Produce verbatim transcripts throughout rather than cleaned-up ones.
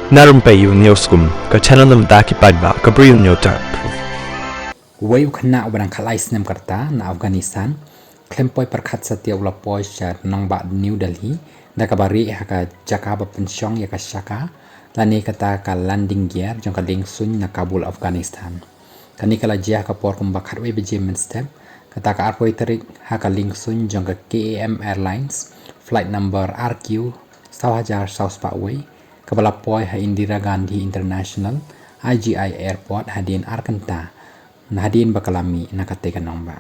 Na rympei ïa u News Kum, ka channel na bynta ki paidbah ka Bri u Hynñiewtrep. Uwei u khynnah uba dang khatlai snem ka rta na Afghanistan, khlem poi pyrkhat satia u la poi sha nongbah New Delhi da kaba rieh ha ka jaka ba pynshong ïa ka shaka lane kata ka landing gear jong ka liengsuiñ na Kabul, Afghanistan. Kane ka la jia ha ka por kumba khatwei baje mynstep, kata ka arphew tarik, ha ka liengsuiñ jong ka K A M Airlines, flight number R Q saw hajar saw spah wei, kaba la poi ha Indira Gandhi International, I G I Airport, hadien ar kynta, na hadien ba ka la mih na katei ka nongbah.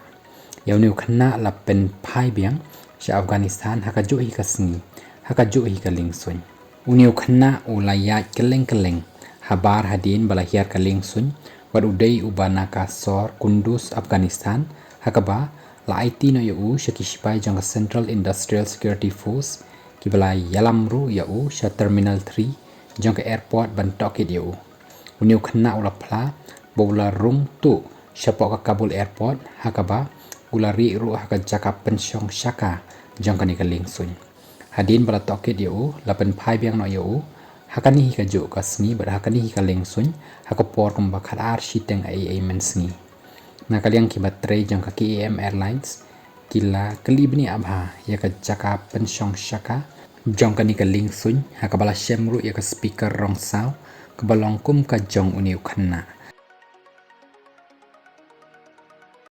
Ïa une u khynnah la pynphai biang sha Afghanistan ha kajuh hi ka sngi, ha kajuh hi ka liengsuiñ. Une u khynnah u la ïaid kylleng kylleng habar hadien ba la hiar ka liengsuiñ, bad u dei uba na ka sor Kunduz, Afghanistan, ha kaba la aiti noh ïa u sha ki shipai jong ka Central Industrial Security Force, kiba la ïalam ruh ïa u sha Terminal three jong ka airport ban tohkit ïa u. Une u khynnah u la phla ba u la rung tuh shapoh ka Kabul Airport, ha kaba u la rieh ruh ha ka jaka pynshong shaka jong kane ka liengsuiñ. Hadien ba la tohkit ïa u, la pynphai biang noh ïa u ha kane hi kajuh ka sngi bad ha kane hi ka liengsuiñ, ha ka por kumba khatar shiteng eiei mynsngi. Na ka liang kiba trei jong ka K A M Airlines, ki la kylli bniah bha ïa ka jaka pynshong shaka jong kane ka liengsuiñ, ha kaba la shem ruh ïa ka speaker rong saw kaba long kum ka jong une u khynnah.